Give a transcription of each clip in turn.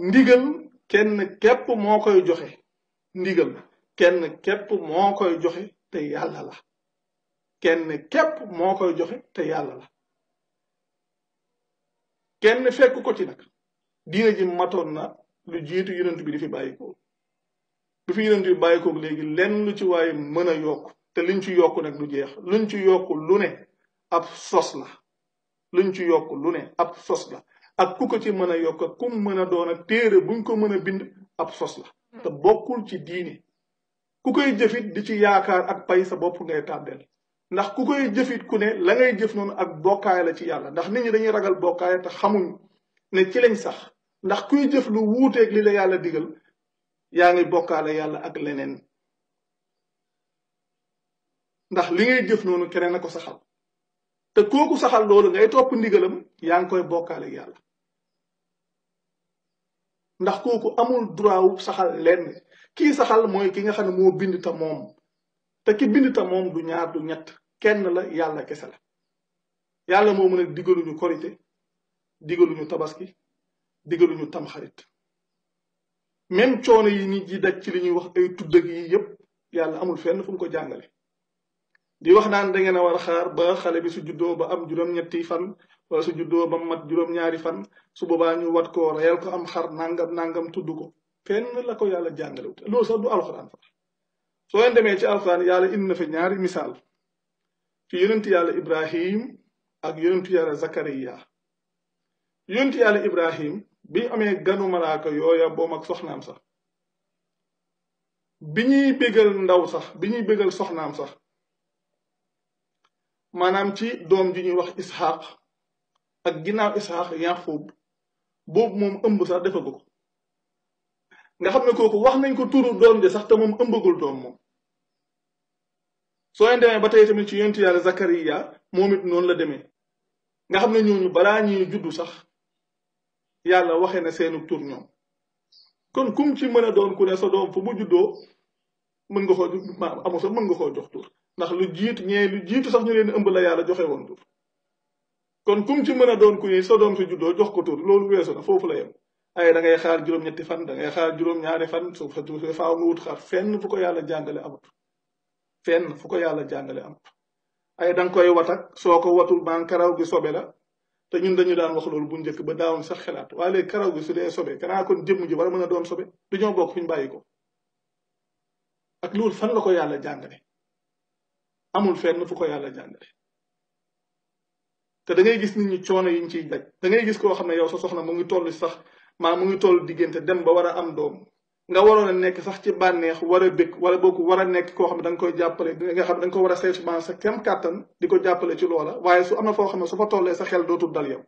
ndigal kenn képp moo koy joxe ndigal kenn képp moo koy joxe te yàlla la kenn képp moo koy joxe te yàlla la kenn fekk ko ci nag diina ji matoon na lu jiitu yonent bi di fi bàyyikoo bi fi yonent bi bàyyikoo léegi lenn lu ci waaye mën a yokk te liñ ci yokk nag du jeex luñ ci yokk lu ne ab sos la luñ ci yokk lu ne ab sos la ak ku ko ci mën a yokk ak kum mën a doon ak téere buñ ko mën a bind ab sos la te bokkul ci diine ku koy jëfit di ci yaakaar ak pay sa bopp ngay tàbbeel ndax ku koy jëfit ku ne la ngay jëf noonu ak bokkaay la ci yàlla ndax nit ñi dañuy ragal bokkaay te xamuñ ne ci lañ sax ndax kuy jëf lu wuuteeg li la yàlla digal yaa ngi bokkaale yàlla ak leneen ndax li ngay jëf noonu keneen a ko saxal te kooku saxal loolu ngay topp ndigalam yaa ngi koy bokkaale yàlla ndax kooku amul droit wu saxal lenn kii saxal mooy ki nga xam ne moo bind ta moom te ki bind ta moom du ñaar du ñett kenn la yàlla kese la yàlla moo mën a digaluñu korite digaluñu tabaski digaluñu tamxarit même coono yi nit ji daj ci li ñuy wax ay tuddëg yi yépp yàlla amul fenn fu mu ko jàngale di wax naan da ngeen a war a xaar ba xale bi su juddoo ba am juróom-ñetti fan wala su juddoo ba mat juróom-ñaari fan su boobaa ñu wat ko reyal ko am xar nangam nangam tudd ko fenn la ko yàlla jàngale wute loolu sax du alxuraan fa soo leen demee ci alxuraan yàlla indi na fa ñaari misaal ci yonentu yàlla ibrahim ak yonentu yàlla zakariya yonentu yàlla ibrahim bi amee ganu malaaka yooya boom ak soxnaam sax bi ñuy bégal ndaw sax bi ñuy bégal soxnaam sax maanaam ci doom ji ñuy wax isxaq ak ginnaaw isxaq yaqub boobu moom ëmb sax defagu ko nga xam ne kooku wax nañ ko turu doom ji sax te moom ëmbagul doom moom soo leen demee ba tey tamit ci yonentu yàlla zakariya moom it noonu la demee nga xam ne ñooñu balaa ñuy juddu sax yàlla waxee na seenu tur ñoom kon kum ci mën a doon ku ne sa doom fu mu juddoo mën nga koo amu sax mën nga koo jox tur ndax lu jiitu sax ñu leen ëmb la yàlla joxe woon tur kon kum ci mën a doon ku ne sa doom su juddoo jox ko tur loolu weesu na foofu la yem ay da ngay xaar juróom-ñetti fan da ngay xaar juróom-ñaari fan su fa faaw nga wut xaar fenn fu ko yàlla jàngale amut fenn fu ko yàlla jàngale amut ay da nga koy watak soo ko watul maan karaw gi sobe la te ñun dañu daan wax loolu bu njëkk ba daawoon sax xelaat waaye léegi karaw gi su dee sobe kanaa kon jëmm ji war a mën a doon sobe du ñoo bokk fu ñu bàyyi ko ak loolu fan la ko yàlla jàngale amul fenn fu ko yàlla jàngale te da ngay gis nit ñi coono yi ñu ciy daj da ngay gis koo xam ne yow sa soxna mu ngi toll sax mu ngi toll diggante dem ba war a am doom nga waroon a nekk sax ci bànneex war a bëgg wala boo ko war a nekk koo xam ne da nga koy jàppale nga xam ne da nga ko war a saytu sa kem kàttan di ko jàppale ci loola waaye su am na foo xam ne su fa tollee sa xel dootul dal yow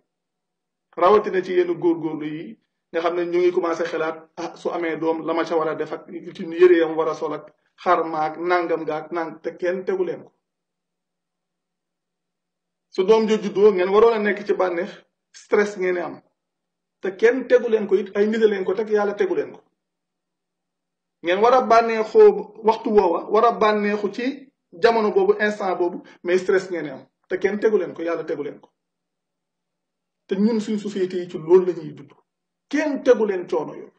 rawatina ci yenn góorgóorlu yi nga xam ne ñu ngi commencé xelaat su amee doom la ma ca war a def ak ci yëreyam war a sol ak xar maag nangam gaag nang te kenn tegu leen ko su doom jo juddoo ngeen waroon a nekk ci bànneex stress ngeen am te kenn tegu leen ko it ay nit leen ko teg yàlla tegu leen ko ngeen war a bànneexoo waxtu woowa war a bànneexu ci jamono boobu instant boobu mais stress ngeen am te kenn tegu leen ko yàlla tegu leen ko te ñun suñ société yi ci loolu la ñuy dund kenn tegu leen coono yooyu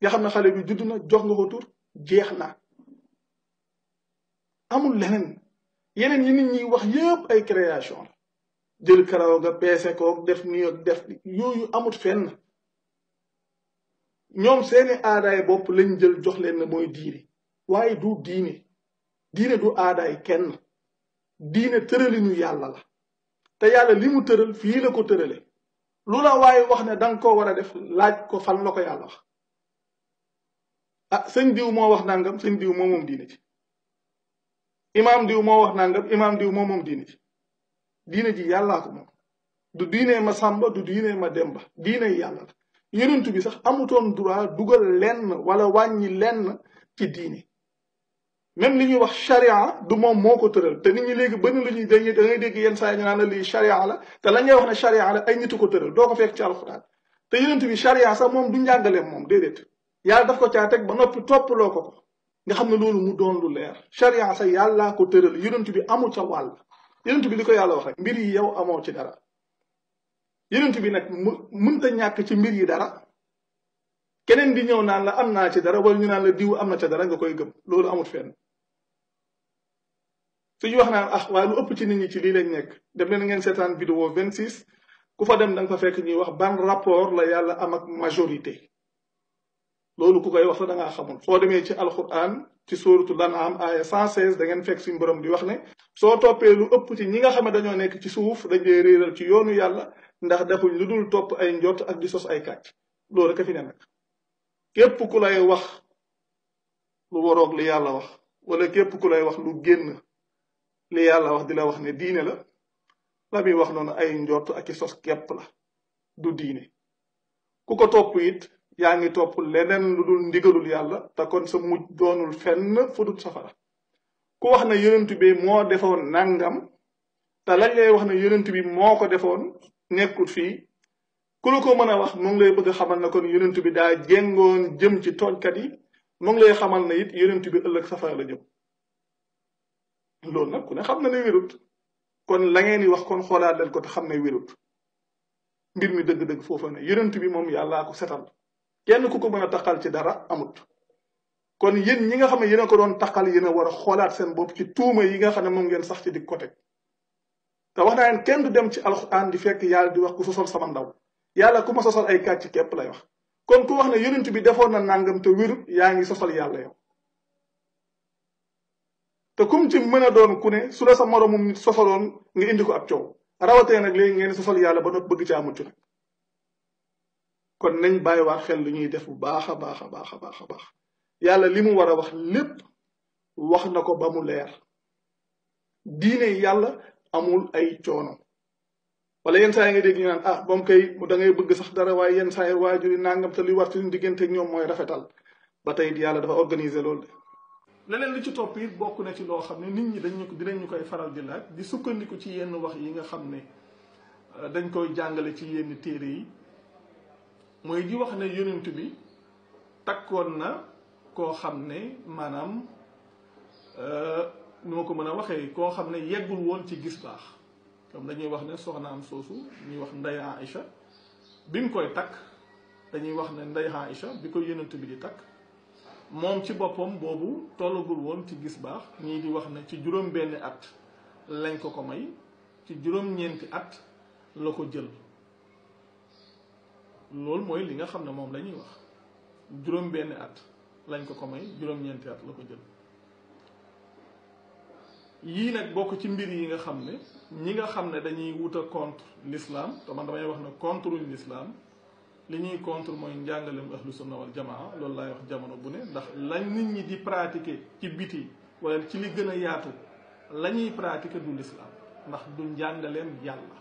nga xam ne xale bi judd na jox nga ko tur jeex na amul leneen yeneen yi nit ñi wax yépp ay création la jël karaw nga peese ko def nii ak def yooyu amut fenn ñoom seeni aadaay bopp lañ jël jox leen ne mooy diine waaye du diine diine du aadaay kenn diine tëralinu yàlla la te yàlla li mu tëral fii la ko tërale lu la waaye wax ne danga ko war a def laaj ko fan la ko yàlla wax sëñ diw moo wax nangam sëñ diw moo moom diine ci imaam diw moo wax nangam imaam diw moo moom diine ci diine ji yàllaa ko moom du diine ma sàmba du diine ma demba diine yàlla la yonent bi sax amutoon droit dugal lenn wala wàññi lenn ci diine même li ñuy wax charia du moom moo ko tëral te nit ñi léegi bëri lu ñuy da ngay dégg yenn saa yi ñu naan la lii charia la te la ñuy wax ne charia la ay nitu ko tëral doo ko fekk ci alxuraan te yonent bi charia sax moom du njàngaleem moom déedéet yàlla daf ko caa teg ba noppi toppaloo ko nga xam ne loolu mu doon lu leer charia sax yàllaa ko tëral yonent bi amu ca wàll yonent bi li ko yàlla wax rek mbir yi yow amoo ci dara yonent bi nag mënta ñàkk ci mbir yi dara keneen di ñëw naan la am naa ci dara wala ñu naan la diw am na ca dara nga koy gëm loolu amut fenn suñu wax naan ah waaye lu ëpp ci nit ñi ci lii lañ nekk dem leen ngeen seetaan vidéo 26 ku fa dem da nga fa fekk ñuy wax ban rapport la yàlla am ak majorité loolu ku koy wax sax da ngaa xamul soo demee ci alquran ci suratul an'am aya 116 da ngeen fekk suñu borom di wax ne soo toppee lu ëpp ci ñi nga xam ne dañoo nekk ci suuf dañ lay réeral ci yoonu yàlla ndax defuñ lu dul topp ay njott ak di sos ay kàcc loolu rek a fi ne nag képp ku lay wax lu waroog li yàlla wax wala képp ku lay wax lu génn li yàlla wax di la wax ne diine la la muy wax noonu ay njott ak i sos képp la du diine ku ko topp it yaa ngi topp leneen lu dul ndigalul yàlla te kon sa mujj doonul fenn fu dul safara ku wax ne yonent bi moo defoon nangam te lañ lay wax ne yonent bi moo ko defoon nekkul fii ku la ko mën a wax mu ngi lay bëgg a xamal na kon yonent bi daa jéngoon jëm ci tooñkat yi mu ngi lay xamal na it yonent bi ëllëg safara la jëm loolu nag ku ne xam na ne wérut kon la ngeen di wax kon xoolaat leen ko te xam ne wérut mbir mi dëgg-dëgg foofa ne yonent bi moom yàllaa ko setal kenn ku ko mën a taqal ci dara amut kon yéen ñi nga xam ne yéen a ko doon taqal yéen a war a xoolaat seen bopp ci tuuma yi nga xam ne moom ngeen sax ci di ko teg te wax naa leen kenn du dem ci alxuraan di fekk yàlla di wax ku sosol sama ndaw yàlla ku ma sosol ay kàcc képp lay wax kon ku wax ne yonent bi defoon na nangam te wérut yaa ngi sosol yàlla yow te kum ci mën a doon ku ne su la sa moromum nit sosaloon nga indi ko ab coow rawatee nag léegi ngeen sosol yàlla ba noppi bëgg caa mucc nag kon nañ bàyyiwaat xel lu ñuy def bu baax a baax a baax a baax a baax yàlla li mu war a wax lépp wax na ko ba mu leer diine yàlla amul ay coono wala yenn saa yi nga dégg ñu naan ah moom kay da ngay bëgg sax dara waaye yenn saa yi waajur yi nangam te li war ci diggante ak ñoom mooy rafetal ba tey yàlla dafa organiser loolu de. leneen li ci topp it bokk na ci loo xam ne nit ñi dinañ ñu koy faral di laaj di sukkandiku ci yenn wax yi nga xam ne dañ koy jàngale ci yenn téere yi mooy di wax ne yonent bi takkoon na koo xam ne maanaam nu ma ko mën a waxee koo xam ne yeggul woon ci gis baax comme dañuy wax ne soxnaam soosu ñuy wax Ndey Aïcha bi mu koy takk dañuy wax ne Ndey Aïcha bi ko yonent bi di takk moom ci boppam boobu tollagul woon ci gis baax ñii di wax ne ci juróom-benni at lañ ko may ci juróom-ñeenti at la ko jël loolu mooy li nga xam ne moom la ñuy wax juróom-benni at lañ ko may juróom-ñeenti at la ko jël yii nag bokk ci mbir yi nga xam ne ñi nga xam ne dañuy wuta contre l'islam te man damay wax ne contre l'islam li ñuy contre mooy njàngalem ahlu sunna wal jamaa loolu laay wax jamono bu ne ndax lañ nit ñi di pratiquer ci biti wala ci li gën a yaatu la ñuy pratiquer du l'islam ndax du njàngaleem yàlla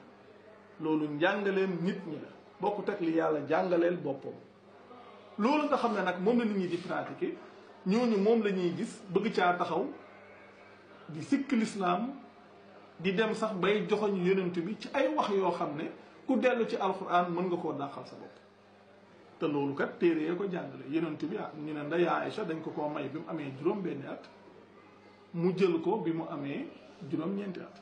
loolu njàngaleem nit ñi la bokkut ak li yàlla jàngaleel boppam loolu nga xam ne nag moom la nit ñi di pratiquer ñooñu moom la ñuy gis bëgg caa taxaw di sikk l'islam di dem sax bay joxoñ yonent bi ci ay wax yoo xam ne ku dellu ci alquran mën nga koo dàqal sa bopp te loolu kat téere yee ko jàngale yonent bi ñu ne Ndey Aïcha dañ ko koo may bi mu amee juróom-benni at mu jël ko bi mu amee juróom-ñeenti at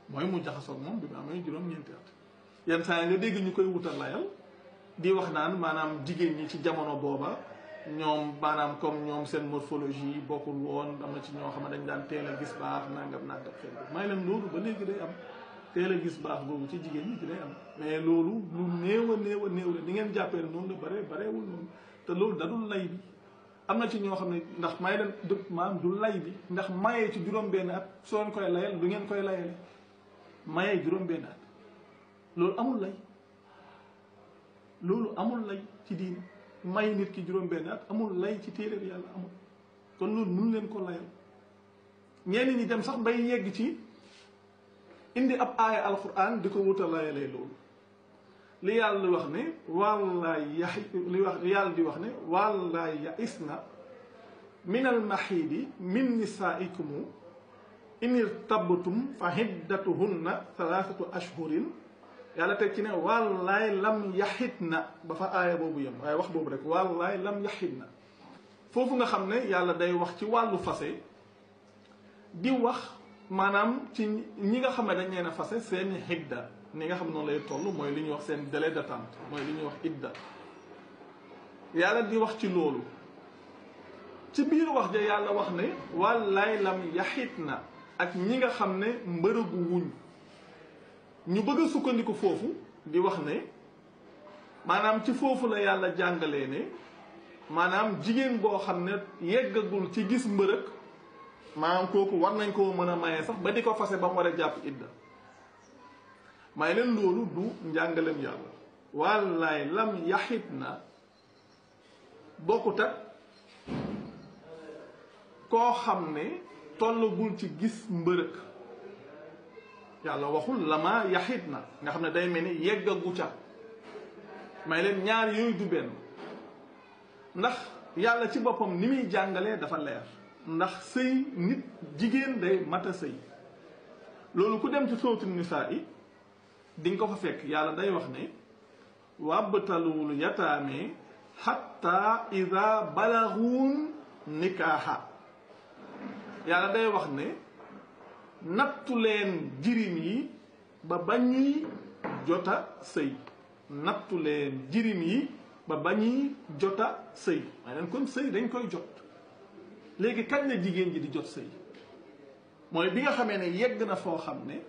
mooy mu jaxasoog moom bi mu amee juróom-ñeenti at yenn saa yi nga dégg ñu koy wutal layal di wax naan maanaam jigéen ñi ci jamono booba ñoom maanaam comme ñoom seen morphologie bokkul woon am na ci ñoo xam ne dañ daan teel a gis baax nangam nangam xel may leen loolu ba léegi day am teel a gis baax boobu ci jigéen ñi di day am mais loolu lu néew a néew a néew la ni ngeen jàppee noonu la bareewul noonu te loolu dadul lay bi am na ci ñoo xam ne ndax may leen maanaam du lay bi ndax mayee ci juróom-benn at soo leen koy layal du ngeen koy layale mayee juróom-benn at loolu amul lay loolu amul lay ci diine may nit ki juróom-benn at amul lay ci téere bi yàlla amul kon loolu mënu leen ko layal ñenn ñi dem sax bay yegg ci indi ab aaya alquran di ko wuta layalee loolu li yàlla di wax ne yàlla di wax ne walla yaisna min almaxiidi min nisaaikum in irtabtum fa hiddatuhunna thalathatu ashhurin yàlla teg ci ne wallaay lam yaxit na ba fa aaya boobu yem waaye wax boobu rek wallaay lam yaxit na foofu nga xam ne yàlla day wax ci wàllu fase di wax maanaam ci ñi nga xam ne dañ leen a fase seeni xidda ni nga xam noonu lay toll mooy li ñuy wax seen délai d'attente mooy li ñuy wax idda yàlla di wax ci loolu ci biir wax ja yàlla wax ne wallaay lam yaxit na ak ñi nga xam ne mbërëgu wuñ ñu bëgg a sukkandiku foofu di wax ne maanaam ci foofu la yàlla jàngalee ne maanaam jigéen boo xam ne yeggagul ci gis mbërëg maanaam kooku war nañ koo mën a maye sax ba di ko fase ba mu war a jàpp idda may leen loolu du njàngaleem yàlla wallaay lam yaxit na bokkut ak koo xam ne tollagul ci gis mbërëg yàlla waxul lama yaxit na nga xam ne day mel ni yeggagu ca may leen ñaar yooyu du benn ndax yàlla ci boppam ni muy jàngalee dafa leer ndax sëy nit jigéen day mata sëy loolu ku dem ci sootu nisaa yi di nga ko fa fekk yàlla day wax ne wabtalul yataame hatta ida balaguun nikaaha yàlla day wax ne nattu leen jirim yi ba bañuy jota sëy nattu leen jirim yi ba bañuy jota sëy waaye leen kon sëy dañ koy jot léegi kañ la jigéen ji di jot sëy mooy bi nga xamee ne yegg na foo xam ne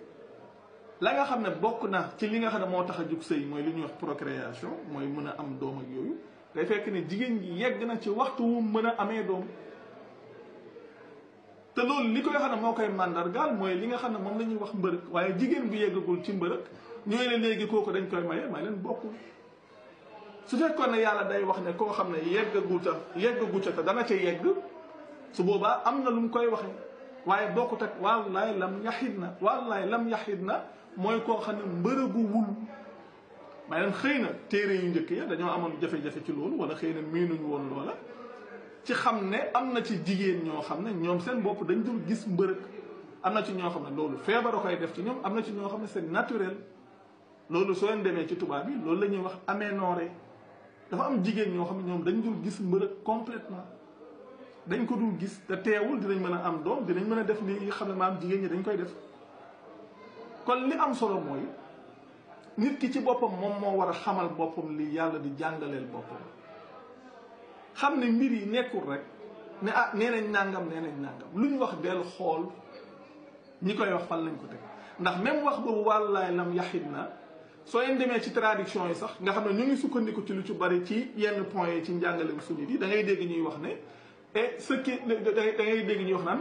la nga xam ne bokk na ci li nga xam ne moo tax a jug sëy mooy li ñuy wax procréation mooy mën a am doom ak yooyu day fekk ne jigéen ji yegg na ci waxtu wu mën a amee doom te loolu li koy xam ne moo koy màndargaal mooy li nga xam ne moom la ñuy wax mbërëk waaye jigéen bu yeggagul ci mbërëk ñooy ne léegi kooku dañ koy maye may leen bokkul su fekkoon ne yàlla day wax ne koo xam ne yeggagu ca te dana ca yegg su boobaa am na lu mu koy waxee waaye bokkut ak wallaay lam yaxit na mooy koo xam ne mbërëgu wul may leen xëy na téere yu njëkk ya dañoo amoon jafe-jafe ci loolu wala xëy na miinuñu woon loola ci xam ne am na ci jigéen ñoo xam ne ñoom seen bopp dañ dul gis mbërëg am na ci ñoo xam ne loolu feebar a koy def ci ñoom am na ci ñoo xam ne c'est naturel loolu soo leen demee ci tubaab yi loolu la ñuy wax aménorrhée dafa am jigéen ñoo xam ne ñoom dañ dul gis mbërëg complètement dañ ko dul gis te teewul dinañ mën a am doom dinañ mën a def li xam ne maam jigéen ñi dañ koy def kon li am solo mooy nit ki ci boppam moom moo war a xamal boppam li yàlla di jàngaleel boppam xam ne mbir yi nekkul rek ne ah nee nañ nàngam lu ñu wax del xool ñi koy wax fan lañ ko teg ndax même wax boobu wàllaay lam yaxit na soo leen demee ci traduction yi sax nga xam ne ñu ngi sukkandiku ci lu ci bari ci yenn points yi ci njàngaleem sunnit yi da ngay dégg ñuy wax ne et ce qui da ngay dégg ñuy wax naan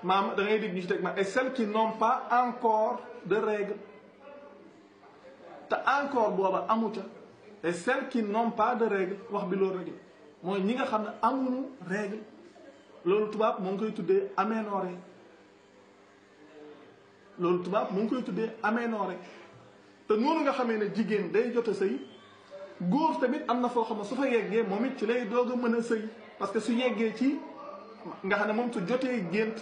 maam da ngay dégg ñu ci teg ma et celles qui n'ont pas encore de règles te encore booba amu ca et celles qui n'ont pas de règles wax bi loolu règle mooy ñi nga xam ne amuñu règle loolu tubaab moo ngi koy tuddee aménorrhée loolu tubaab moo ngi koy tuddee aménorrhée te noonu nga xamee ne jigéen day jot a sëy góor tamit am na foo xam ne su fa yeggee moom it ci lay doog a mën a sëy parce que su yeggee ci nga xam ne moom su jotee gént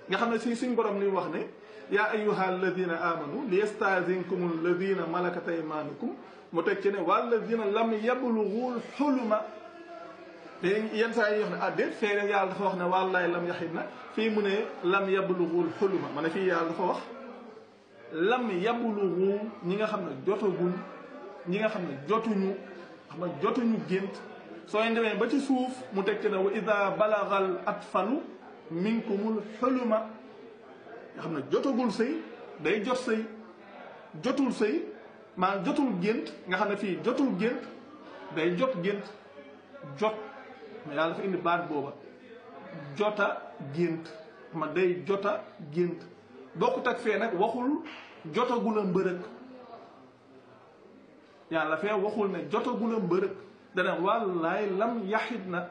nga xam ne si suñ borom li wax ne yaa ayyuha alladina amanu li yastazinkum alladina malakat aymanukum mu teg ci ne walladina lam yablughul huluma te yenn saa yi wax ne ah déet fee yàlla dafa wax ne wallaay lam yaxit na fii mu ne lam yablughul huluma ma ne fii yàlla dafa wax lam yablughu ñi nga xam ne jotaguñ ñi nga xam ne jotuñu gént soo demee ba ci suuf mu teg ci ne wa ida balagal atfalu minkumul xuluma nga xam ne jotagul sëy day jot sëy jotul sëy maanaam jotul gént nga xam ne fii jotul gént day jot gént jot mais yàlla dafa indi baat booba jota gént ma day jota gént bokkut ak fee nag waxul jotagul a mbërëg yàlla fee waxul ne jotagul a mbërëg dana wallaay lam yaxit na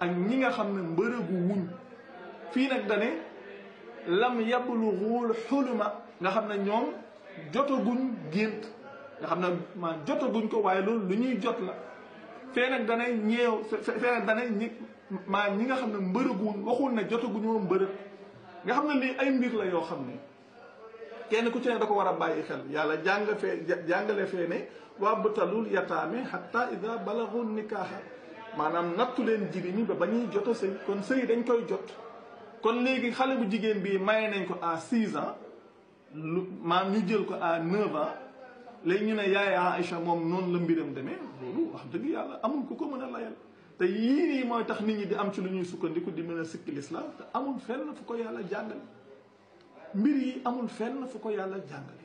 ak ñi nga xam ne mbërëgu wuñ fii nag dane lam yablughul xuluma nga xam ne ñoom jotaguñ gént nga xam ne maa jotaguñ ko waaye loolu lu ñuy jot la fee nag dane ñeew fee nag dane ñi nga xam ne mbërëguñ waxul ne jotaguñoo mbërëg nga xam ne lii ay mbir la yoo xam ne kenn ku ci ne da ko war a bàyyi xel yàlla jàngale fee ne wabtalul yataame hatta ida balagu nikaaha maanaam nattu leen jirim yi ba ñuy jot a sëy kon sëy dañ koy jot kon léegi xale bu jigéen bii maye nañ ko à 6 ans lu maam ñu jël ko à 9 ans léegi ñu ne yaay Aïcha moom noonu la mbiram demee loolu wax dëgg yàlla amul ku ko mën a layal te yii nii mooy tax nit ñi di am ci lu ñuy sukkandiku di mën a sikki lislaam te amul fenn fu ko yàlla jàngale mbir yi amul fenn fu ko yàlla jàngale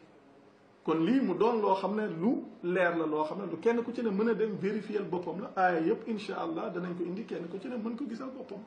kon lii mu doon loo xam ne lu leer la loo xam ne lu kenn ku ci ne mën a dem vérifier boppam la aaya yëpp incha allah danañ ko indi kenn ku ci ne mën ko gisal boppam